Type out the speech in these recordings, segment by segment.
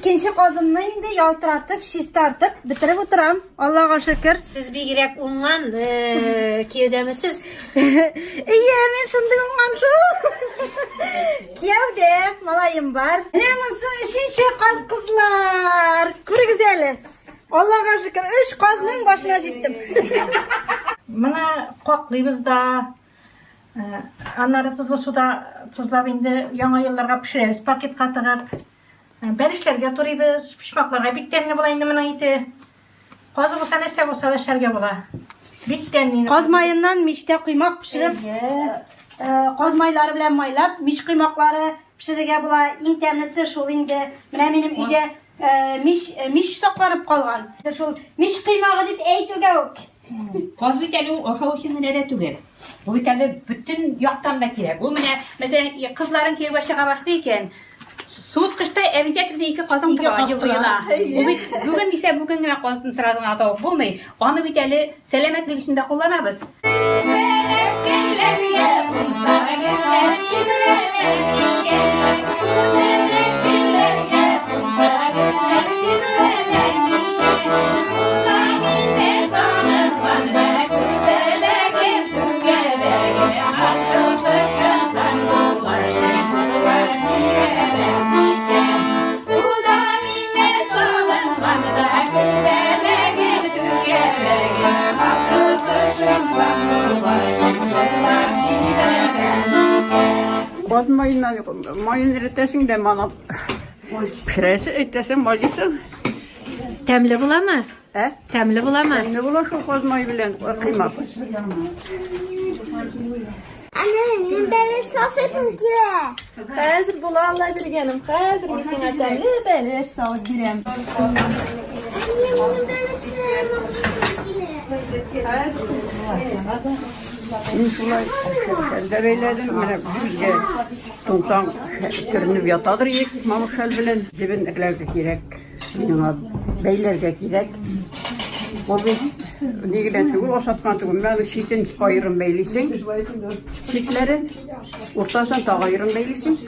Икенче казымны инде ялтыратып, чистартып, бетереп утырам. Аллага шөкер. Сез бигрәк уңган, кияүдәмесез? Ие, мин шундый уңган шул. Кияүдә, малаем бар. Менә монысы өченче каз, кызлар. Күрегез әле. Аллага шөкер, өч казның башына җиттем. Моны каклыйбыз да, аннары тозлы суда тозлап инде яңа елларга пешерәбез, пакетка тыгып. Бәлешләргә турыйбыз, почмакларга бик тәмле була инде моның ите. Казы булса, нәрсә булса да эшләргә була. Бик тәмле. Каз маеннан мичтә коймак пешереп, каз майлары белән майлап, мич коймаклары пешерергә була. Иң тәмлесе шул инде. Менә минем өйдә мич мич сакланып калган. Шул мич коймагы дип әйтүгә үк. Каз бит әле ул ашау өчен генә дә түгел. Бу бит әле бөтен яктан да кирәк. Ул менә, мәсәлән, кызларың кияүгә чыга башлый икән, суыткычта обязательно ике казың тора ел буена. Ул бит бүген дисә бүген генә казын сразу гына табып булмый. Аны бит әле сәламәтлек өчен дә кулланабыз. Каз маеннан маен эретәсең дә манап пешерәсе, әйтәсең, майлыйсың. Тәмле буламы? Ә? Тәмле буламы? Тәмле була шул каз мае белән коймак. Әнә, минем бәлеш салсасым килә. Хәзер була, Алла биргәнем. Хәзер мин сиңа тәмле бәлеш салып бирәм. Әнием, минем бәлешем килә. Хәзер була. Мин шулай шәлдә бәйләдем. Менә безгә туңсаң төренеп ятадыр ек мамык шәл белән. Җебен эрләргә кирәк. Миңа бәйләргә кирәк. Ул бит ни генә түгел, ашаткан түгел. Менә аның читен аерым бәйлисең. Читләрен, уртасын тагы аерым бәйлисең.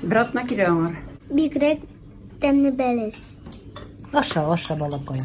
Бер атна кирәк аңар. Бигрәк тәмле бәлеш. Аша, аша, балакаем.